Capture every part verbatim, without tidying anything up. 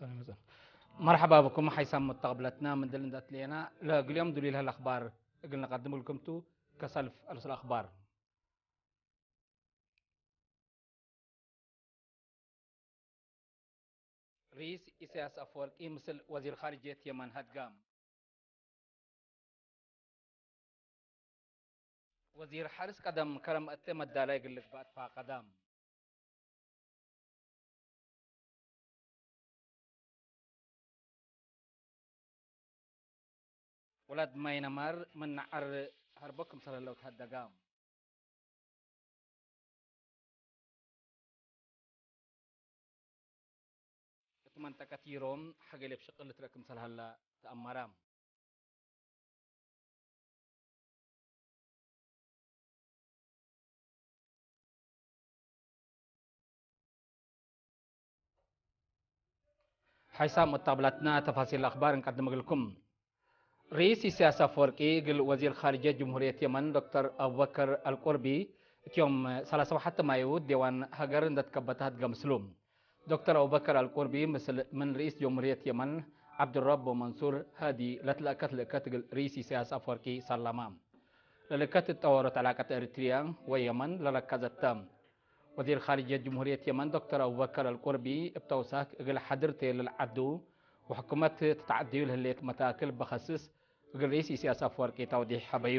መርሐባ ብኩም ሓይሳም መተቅብለትና፣ ምን ድል እንደ አትሌና ለእግል ዮም ዱሊል ለሀለ አኽባር እግል ነቀድም እግልኩም ቱ። ከሰልፍ አርእስ አልአኽባር። ርኢስ ኢሳያስ አፈወርቂ ምስል ወዚር ኻርጅየት የመን ሀድጋም። ወዚር ሐርስ ቀደም ከረም እተ መዳላይ እግል ልግባእ ትፋቀዳም። ውላድ ማይነማር ምን ነዐር ሀርቦ ክምሰል ህለው ተሀደጋም። እት መንጠቀት ዩሮ ሐገሌብ ሽቅል ልትረአ ክምሰል ሀላ ተአመረ። ሓይሳም መታብላትና ተፋሲል አኽባር እንቀድም እግልኩም። ርኢስ ኢሳያስ አፈወርቂ እግል ወዚር ኻርጅየት ጅምሁርየት የመን ዶክተር አቡበከር አልቁርቢ እት ዮም ሰላሳ ወሐተ ማዩ ዴዋን ሀገር እንደ ትከበተ ሀድገ ምስሉ። ዶክተር አቡበከር አልቁርቢ ምስል ምን ርኢስ ጀምሁርየት የመን ዐብዱረቡ መንሱር ሃዲ ለትለአከት ልእከት እግል ርኢስ ኢሳያስ አፈወርቂ ሰለመ። ለልእከት እት ጠወሮት ዐላቀት ኤሪትርያ ወየመን ለረከዘት ተ። ወዚር ኻርጅየት ጅምሁርየት የመን ዶክተር አቡበከር አልቁርቢ እብ ተውሳክ እግል ሐድር ቴ ለልዐዱ ወሕኩመት ትትዐደዩ ለህሌት መታክል በከስስ እግል ርኢስ ኢሳያስ አፈወርቂ ተውዲሕ ሀበዩ።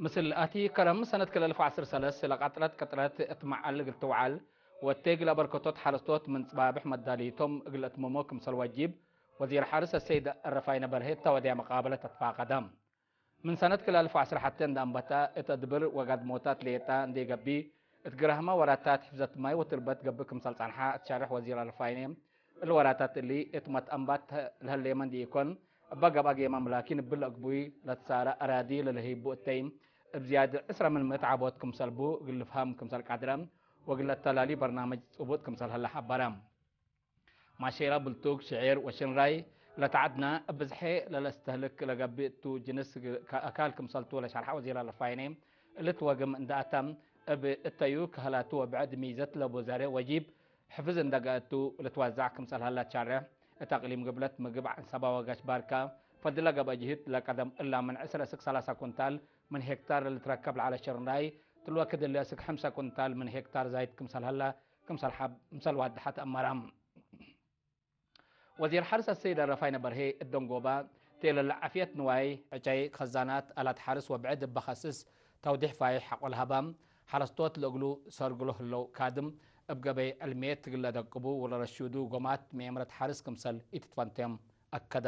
ምስል አቲ ከረም ሰነት ክል አልፍ ወዐስር ሰለስ ለቀጥረት ቅጥረት እት መዓል እግል ትውዓል ወእቴ እግል አበርከቶት ሐረስቶት ምን ጽባብሕ መዳልይቶም እግል ለአትምሞ ክምሰል ወጅብ ወዚር ሐርስ አሰይድ ረፋይነ በርሄ እተ ወድያ መቃበለት አትፋቀደ። ምን ሰነት ክል አልፍ ወዐስር ሐቴ እንደ አንበታ እት አድብር ወጋድሞታት ሌጣ እንዴ ገብእ እት ግራህመ ወራታት ሕፍዘት ማይ ወትርበት ገብእ ክምሰል ጸንሐ እት ሸርሕ ወዚር አልፋይኔ፣ እሊ ወራታት እሊ እት መትአንባት ለህሌመ እንዴ ኢኮን፣ እበ ገብአ ጌማም ላኪን እብ ለአግቡይ ለትሳረ አራዲ ለልህይቡ እተይ እብ ዝያድ ዕስረ ምን ምእት ዐቦት ክምሰል ቡ እግል ልፍሀም ክምሰል ቀድረ ወእግል ለአተላሊ በርናመጅ ጽቡጥ ክምሰል ሀለ ሐበረ። ማሼራ፣ ብልቱግ፣ ሽዒር ወሽንራይ ለተዐድና፣ እብ ብዝሐ ለለአስተህልክ ለገብእ እቱ ጅንስ አካል ክምሰልቱ ለሸርሐ ወዚር አልፋይኔ፣ እሊ ትወግም እንደ አተ፣ እብ እተዩ ከህላቱ ወብዕድ ሚዘት ለቡ ዘሬ ወጂብ ሕፍዝ እንደ ገአቱ ልትወዛዕ ክምሰል ሀለ ትሸርሕ። እት አቅሊም ግብለት ምግብ ዐንሰባ ወጋሽ ባርካ ፈድለ ገብአ ጅህት ለቀደም እላ ምን ዕስረ እስክ ሰላሳ ኩንታል ምን ሄክታር ለልትረከብ ለዐለ ሽንራይ፣ ትልወክድ እሊ እስክ ሐምሳ ኩንታል ምን ሄክታር ዛይድ ክምሰል ሀለ ክምሰል ሐብ ምሰል ዋድሐ ተአመረ። ወዚር ሐርስ አሰይድ ረፋይነ በርሄ እት ደንጎባ፣ ቴለለ ዓፍየት ንዋይ፣ ዕጨይ፣ ከዛናት፣ አላት ሐርስ ወብዕድ እበ ከስስ ተውዲሕ ፋይሕ ሐቆ ለሀበ፣ ሐረስቶት ለእግሉ ሰርግሎ ህለው ካድም፣ እብ ገበይ ዕልምየት እግል ለደቅቡ ወለረሹዱ ጎማት ምኤምረት ሐርስ ክምሰል ኢትትፈንቴም አከደ።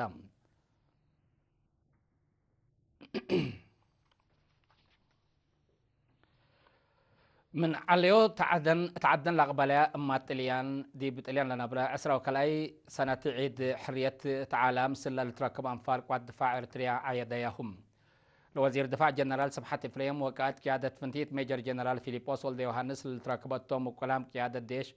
ምን ዐለዮ ተዐደን፣ ተዐደን ለአቅበለያ እማት ጥልያን፣ ዲብ ጥልያን ለነብረ ዕስራ ወከልአይ ሰነት ዒድ ሕርየት እት ዓላ ምስል ለልትረክብ አንፋር ቅዋት ድፋዕ ኤርትርያ ዐየደያሁም። ለወዚር ድፋዕ ጀነራል ስብሐት ኤፍሬም ወቃእድ ቅያደት ፍንቲት ሜጀር ጀነራል ፊሊጶስ ወልደዮሃንስ ለልትረክበቶም ውቁላም ቅያደት ዴሽ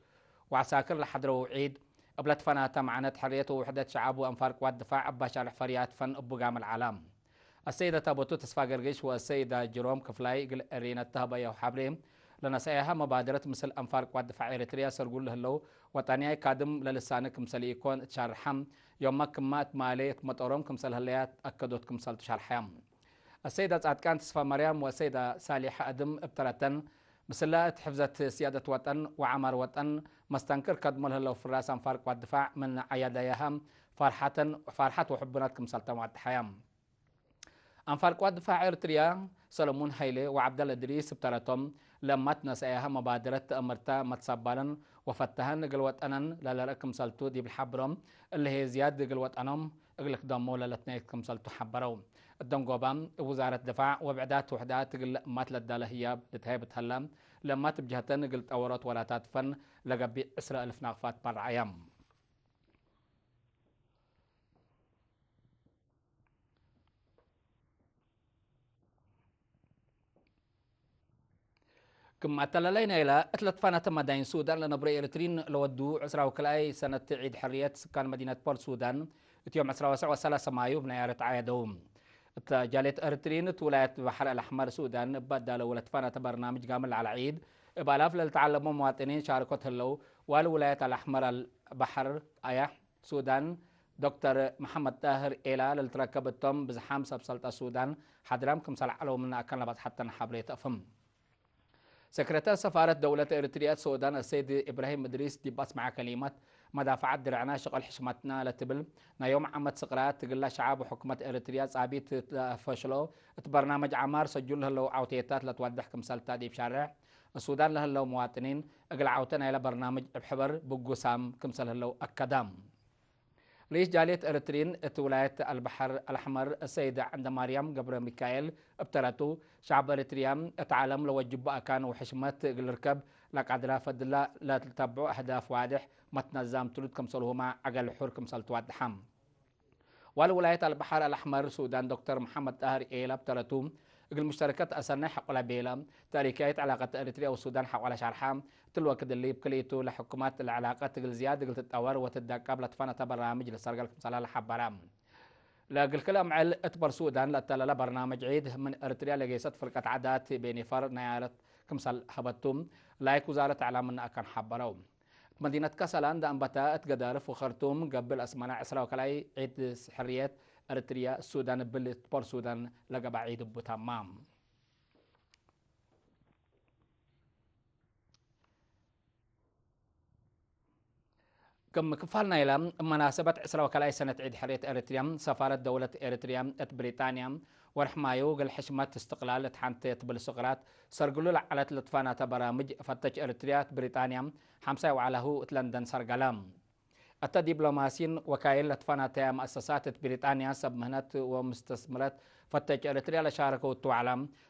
ወዐሳክር ለሐድረው ዒድ፣ እብ ለትፈናተ መዕነት ሕርየት ወውሕደት ሸዐብ ወአንፋር ቅዋት ድፋዕ እብ አሻርሕ ፈርያት ፈን እቡ ጋምል ዐላ። አሰይደ ታቦቱ ተስፋ ገርግሽ ወአሰይዳ ጅሮም ክፍላይ እግል ኤሪነ ተህበየው ሐብሬ፣ ለነሰአያሀ መባደረት ምስል አንፋር ቅዋት ድፋዕ ኤረትርያ ሰርጉል ለህለው ወጣንያይ ካድም ለልሳነ ክምሰል ኢኮን እት ሻርሐ፣ ዮመ ክማ እት ማሌ እት መጦሮም ክምሰል ህለያ አከዶት ክምሰልቱ ሸርሐያ። አሰይዳ ጻድቃን ተስፋማርያም ወአሰይዳ ሳሊሐ አድም እብ ተረተን፣ ምስለ እት ሕፍዘት ስያደት ወጠን ወዐማር ወጠን መስተንክር ከድሞ ለህለው ፍራስ አንፋር ቅዋት ድፋዕ ምን ዐያዳያሀ ፋርሐተን፣ ፋርሐት ወሕቡናት ክምሰልተን ዋድሐያ። አንፋር ቅዋት ድፋዕ ኤርትርያ ሰለሙን ሀይሌ ወዐብደለ እድሪስ እብ ተረቶም፣ ለእማት ነሰአያሀ መባደረት ተአምርተ መትሰባለን ወፈተሀን እግል ወጠነን ለለርእ ክምሰልቱ ዲብ ለሐብሮም፣ እሊ ህዬ ዝያድ እግል ወጠኖም እግል ክደሞ ለለትነየት ክምሰልቱ ሐበረው። እደንጎባ፣ እብ ውዛረት ድፋዕ ወብዕዳት ውሕዳት እግል ለእማት ለዳለ ህያብ ልትሀይብ ተሀለ፣ ለእማት እብ ጀህተን እግል ጠወሮት ወላታት ፈን ለገቢእ ዕስረ እልፍ ናቅፋት በርዐየ። ክም አተላላይ ናይላ እት ለትፋናተ መዳይን ሱዳን ለነብሮ ኤረትሪን ለወዱ ዕስራ ወክልአይ ሰነት ዒድ ሕርየት ስካን መዲነት ፖርት ሱዳን እት ዮም ዕስራ ወሰዕ ወሰላሰ ማዩ እብ ነያረት ዐየደው። እተ ጃልየት ኤረትርዪን እት ውላየት በሐር አልአሕመር ሱዳን እበ አዳለው ለትፋነተ በርናምጅ ጋምል ዐለ ዒድ፣ እብ አላፍ ለልትዐለሞ መዋጥኒን ሻርኮት ህለው። ዋሊ ውላየት አልአሕመር አልበሐር አያሕ ሱዳን ዶክተር መሐመድ ጣህር ኤላ ለልትረከብ እቶም፣ ብዝሓም ሰብ ሰልጠት ሱዳን ሐድራም ክምሰል ዐለው ምን አካን ለበጽሐተነ ሐብሬ ተአፍህም። ሰክረተር ሰፋረት ደውለት ኤረትርያ እት ሱዳን አሰይድ ኢብራሂም እድሪስ ዲብ አስመዐ ከሊመት፣ መዳፈዐት ድርዕና ሸቅል ሕሽመትና ለትብል ናይ ዮም ዓመት ስቅራት እግለ ሸዐብ ወሕኩመት ኤረትርያ ጻቢት ለፈሽሎ እት በርናምጅ ዐማር ሰጁል ለህለው ዐውቴታት ለትወድሕ ክምሰልታ ዲብ ሻርዕ ሱዳን ለህለው መዋጥኒን እግል ዐውተ ናይለ በርናምጅ እብ ሕበር ብጉሳም ክምሰል ህለው አከዳም። ርኢስ ጃልየት ኤረትርዪን እት ውላየት አልበሐር አልአሕመር ሰይድ ዐንደማርያም ገብረሚካኤል እብ ተረቱ፣ ሸዐብ ኤረትርያ እት ዐለም ለወጅቡ አካን ወሕሽመት እግል ልርከብ ለቀድራ ፈድላ ለልተብዑ አህዳፍ ዋድሕ መትነዛም ትሉት ክምሰልሁመ ዐገል ሑር ክምሰል ትወድሐ። ዋሊ ውላየት አልበሐር አልአሕመር ሱዳን ዶክተር መሐመድ ጣህር ኤላ እብ ተረቱ፣ እግል ሙሽተረከት አሰናይ ሐቆለ ቤለ፣ ታሪካይት ዐላቀት ኤረትርያ ወሱዳን ሐቆለ ሸርሐ፣ እትሊ ወክድ እሊ እብ ክልኢቱ ለሕኩማት ለዐላቀት እግል ዝያድ እግል ትጠወር ወትደቀብ ለትፈነተ በርናምጅ ለሰርገል ክምሰለ ለሐበረ። ለእግል ክል አምዕል እት በር ሱዳን ለአተለለ በርናምጅ ዒድ ምን ኤረትርያ ለጌሰት ፍርቀት ዓዳት ቤኒፈር ነያረት ክምሰል ሀበቱ፣ ላይክ ውዛረት እዕላም ምን አካን ሐበረው። እት መዲነት ከሰላ እንደ አንበታ እት ገዳርፍ ወኸርቱም ገብእ ለአስመረ ዕስራ ወከልአይ ዒድ ሕርየት ኤረትርያ ሱዳን እብል እት በር ሱዳን ለገብአ ዒድ እቡ ተማም። ክም ክፋል ናይለ መናሰበት ዕስራ ወከልአይ ሰነት ዒድ ሕርየት ኤረትርያ፣ ሰፋረት ደውለት ኤረትርያ እት ብሪጣንያ፣ ወርሕ ማዩ እግል ሕሽመት እስትቅላል እት ሐንቴ ትብል ስቅራት ሰርግሉ ለዐለት ለትፋናተ በራምጅ ፈተች ኤረትርያ እት ብሪጣንያ፣ ሐምሳይ ወዐለሁ እት ለንደን ሰርገለ። እተ ዲፕሎማሲን ወካይል ለትፋናተያ መአሰሳት እት ብሪጣንያ፣ ሰብ ምህነት ወምስተስምረት ፈተች ኤረትርያ ለሻረከው እቱ ወዐለ፣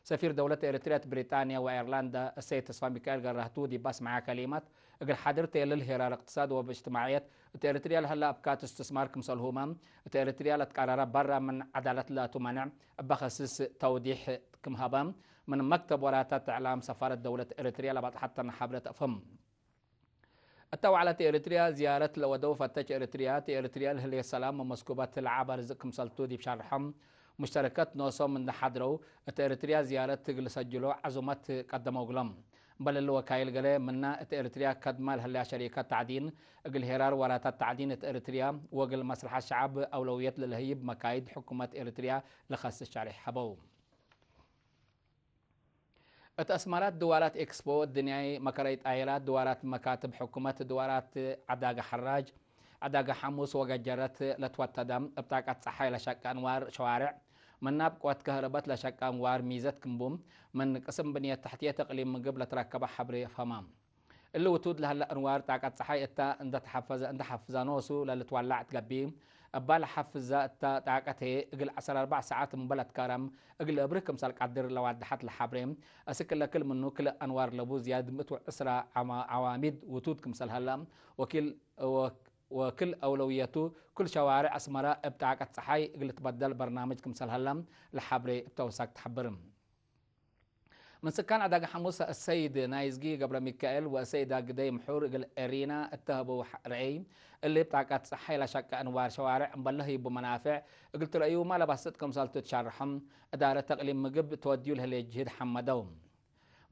ሰፊር ደውለት ኤረትርያ እት ብሪጣንያ ወአየርላንዳ እሰይድ ተስፋሚካኤል ገራህቱ ዲብ አስመዐ ከሊመት፣ እግል ሓድር ቴለል ሄራር እቅትሳድ ወእጅትማዕየት እት ኤረትርያ ለሀለ አብካት እስትስማር ክምሰልሁመ፣ እት ኤረትርያ ለትቀረረ በረ ምን ዐዳለት ለቱ መኔዕ እበ ከስስ ተውዲሕ ክም ሀበ፣ ምን መክተብ ወራታት እዕላም ሰፋረት ደውለት ኤረትርያ ለባጽሐተነ ሐብረት አፍህም። እተ ወዕለት ኤረትርያ ዝያረት ለወደው ፈተች ኤረትርያ፣ እት ኤረትርያ ለህሌት ሰላም ወመስኩበት ለዐበ ርዝቅ ክምሰልቱ ዲብ ሸርሖም፣ ሙሽተረከት ኖሶም እንዴ ሐድረው፣ እት ኤረትርያ ዝያረት እግል ሰጅሎ ዐዙመት ቀደመው እግሎም። እምበል እሊ ወካይል ገሌ ምነ፣ እት ኤረትርያ ከድመ ለህለያ ሸሪከት ተዕዲን፣ እግል ሄራር ወራታት ተዕዲን እት ኤረትርያ ወእግል መስለሐት ሸዐብ አውለውየት ለለህይብ መካይድ ሕኩመት ኤረትርያ ለኸስስ ሸሬሕ ሀበው። እት አስመራት ድዋራት ኤክስፖ፣ ድንያይ መከረይ ጣይራት፣ ድዋራት መካትብ ሕኩመት፣ ድዋራት ዐዳገ ሐራጅ፣ ዐዳገ ሐሙስ ወገጀረት ለትወተደ፣ እብ ጣቀት ጸሓይ ለሸቀ አንዋር ሸዋርዕ፣ ምናብ ቅወት ከህረበት ለሸቀ አንዋር ሚዘት ክምቡ፣ ምን ቅስም ብንየት ተሕትየት እቅሊም ምግብ ለትረከበ ሐብሬ ፈማ። እሊ ውቱድ ለሀለ አንዋር ጣቀት ጸሓይ እተ እንደ ተሐፈዘ፣ እንደ ሐፍዘ ኖሱ ለልትወላዕ ትገብእ። እባ ለሐፍዘ እተ ጣቀት ህዬ እግል ዐስር አርበዕ ሰዓት እምበል አትካረም እግል እብርህ ክምሰል ቀድር ለዋድሐት ለሐብሬ። አስክ ለክል ምኑ ክልእ አንዋር ለቡ ዝያድ ምእት ወዕስራ ዐማ-፣ ዐዋሚድ ውቱድ ክምሰል ሀለ ወክል፣ ወ-፣ ወክል አውለውየቱ ክል ሸዋርዕ አስመረ እብ ጣቀት ጸሓይ እግል ልትበደል በርናምጅ ክምሰል ሀለ ለሐብሬ እብ ተውሳክ ተሐብር። ምን ስካን ዐዳገ ሐሙስ አሰይድ ናይዝጊ ገብረሚካኤል ወአሰይድ አግደይ ምሑር እግል ኤሪና እተ ሀበው ረአይ፣ እሊ እብ ጣቀት ጸሓይ ለሸቀ አንዋር ሸዋርዕ እምበል ለህይቡ መናፍዕ እግል ትረአዩመ ለባስጥ ክምሰልቱ ትሸርሖም፣ እዳረት ተቅሊም ምግብ ትወድዩ ለህሌ ጅህድ ሐመደው።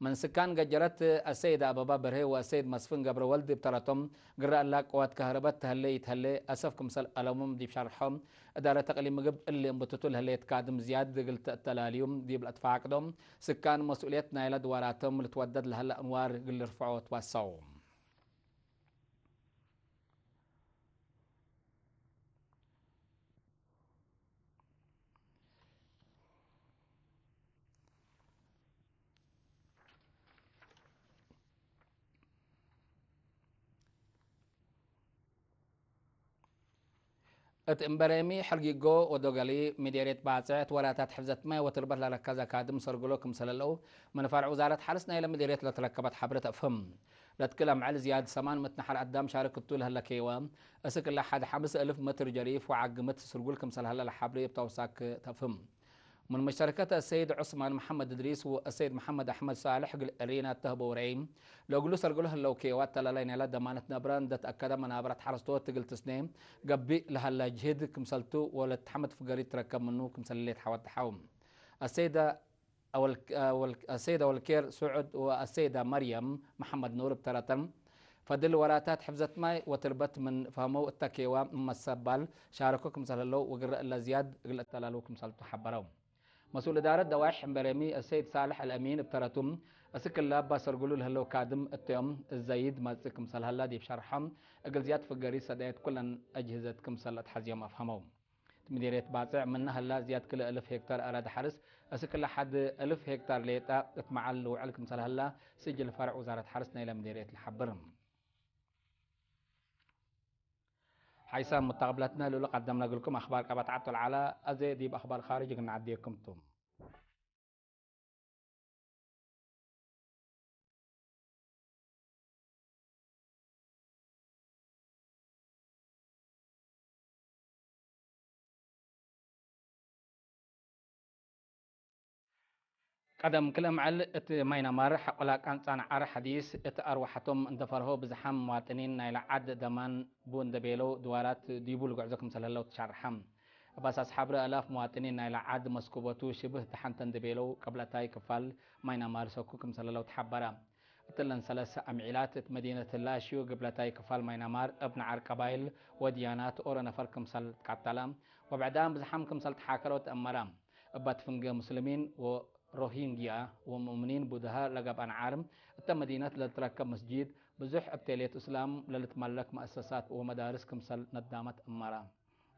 ምን ስካን ገጀረት አሰይድ አበባ በርሄ ወአሰይድ መስፍን ገብረወልድ እብ ተረቶም፣ ግረ እላ ቅወት ከህረበት ተህሌ ኢትሀሌ አሰፍ ክምሰል አለሙም ዲብ ሸርሖም፣ እዳረት ተቅሊም ምግብ እሊ እንብትቱ ለህሌት ካድም ዝያድ እግል ተአተላልዩም ዲብ ለአትፋቅዶም፣ ስካን መስኡልየት ናይለ ድዋራቶም ልትወደድ ለሀለ አንዋር እግል ልርፍዖ ትዋሰው። እት እምበሬሚ፣ ሕርጊጎ ወዶገሊ ምዴርየት ባጽዕ፣ እት ወላታት ሕፍዘት ማይ ወትርበት ለረከዘ ካድም ሰርግሎ ክምሰለለው፣ ምን ፈርዕ ውዛረት ሐርስ ናይለ ምዴርየት ለትረከበት ሐብሬ ተፍህም። ለትክል አምዕል ዝያድ ሰማን ምእት ነሐር አዳም ሻርክ እቱ ለህለ ኬወ፣ እስክ እለ ሐድ ሐምስ እልፍ ምትር ጀሪፍ ወዓግምት ስርጉል ክምሰል ሀለ ለሐብሬ እብ ተውሳክ ተፍህም። ምን መሽተረከት አሰይድ ዑስማን መሐመድ እድሪስ ወአሰይድ መሐመድ አሕመድ ሳልሕ እግል እሪና እተ ህበው ረአይ፣ ለእግሉ ሰርግሎ ህለው ኬዋት ተላላይ ናይላ ደማነት ነብረ እንደ ተአከደ መናብረት ሐረስቶት እግል ትስኔ ገብእ ለሀላ ጅህድ ክምሰልቱ ወለትሐመድ ፍገሪት ትረከብ ምኑ ክምሰል ሌት ሐወት ተሐው። አሰይደ አወል-፣ አወል-፣ አሰይደ ወልኬር ስዑድ ወአሰይደ መርየም መሐመድ ኑር እብ ተረተን፣ ፈድል ወራታት ሕፍዘት ማይ ወትርበት ምን ፈህመው እተ ኬዋ መሰባል ሻረኮ ክምሰል ህለው ወግረ እለ ዝያድ እግል እተላሉ ክምሰልቱ ሐበረው። መስኡል እዳረት ደዋይሕ እምበሬሚ አሰይድ ሳልሕ አልአሚን እብ ተረቱ፣ እስክ እለ እበ ሰርግሉ ለህለው ካድም እተዮም እዘይድ መጽእ ክምሰል ሀላ ዲብ ሸርሖም፣ እግል ዝያድ ፍገሪት ሰዳየት ኩለን አጅህዘት ክምሰል ለአትሐዝዮም አፍሀመው። እት ምዲርየት ባጽዕ ምነ ሀላ ዝያድ ክልኤ እልፍ ሄክታር አራዲ ሐርስ፣ እስክ ለሐድ እልፍ ሄክታር ሌጠ እት መዓል ልውዕል ክምሰል ሀላ ስጅል ፈርዕ ውዛረት ሐርስ ናይለ ምዲርየት ለሐብር። ሐይሳም ሙተቅብለትነ፣ ለእሉ ቀደምነ እግልኩም አክባር ቀበት ዐጦል ዐለ። አዜ ዲብ አክባር ካርጅ እግል ነዐዴኩም ቱ። ቀደም ክልኤ መዐል እት ማይናማር ሐቆላ ቃንጻ ነዓር ሐዲስ እት አርወሐቶም እንደ ፈርሆ ብዝሓም መዋጥኒን ናይለ ዐድ ደማን ቡ እንደ ቤለው ድዋራት ዲቡ ልጉዕዞ ክምሰል ህለው ተሻርሐ። እብ አሳስ ሐብረ አላፍ መዋጥኒን ናይለ ዐድ መስኩበቱ ሽብህ ደሐንተ እንደ ቤለው ቅብለታይ ክፋል ማይናማር ሰኩ ክምሰል ህለው ተሐበረ። እትለን ሰለሰ አምዒላት እት መዲነት ላሽዮ ግብለታይ ክፋል ማይናማር እብ ነዓር ቀባይል ወድያናት ኦሮ ነፈር ክምሰል ትቃተለ ወብዕዳም ብዝሓም ክምሰል ተሓከረው ተአመረ። እባት ፍንጌ ሙስልሚን ወሮሂንግያ ወሙእምኒን ቡድሃ ለገብአ ነዓር፣ እተ መዲነት ለልትረከብ መስጂድ፣ ብዙሕ እብ ቴሌት እስላም ለልትመለክ መአሰሳት ወመዳርስ ክምሰል ነዳመት እመረ።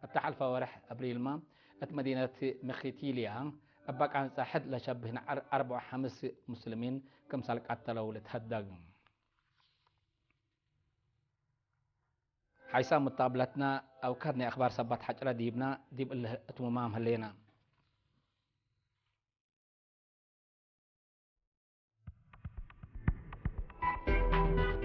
እተ ሐልፈ ወርሕ አብሪልመ፣ እት መዲነት ምኪቲልያ፣ እበ ቃንጻ ሕድ ለሸብህ ነዐር አርበዕ ወሐምስ ሙስልሚን ክምሰል ቀተለው ልትሀደግ። ሐይሳም ሙታብለትነ አውካድ ናይ አክባር ሰባት ሐጭረ ዲብነ፣ ዲብ እለ እትሙማም ህሌነ።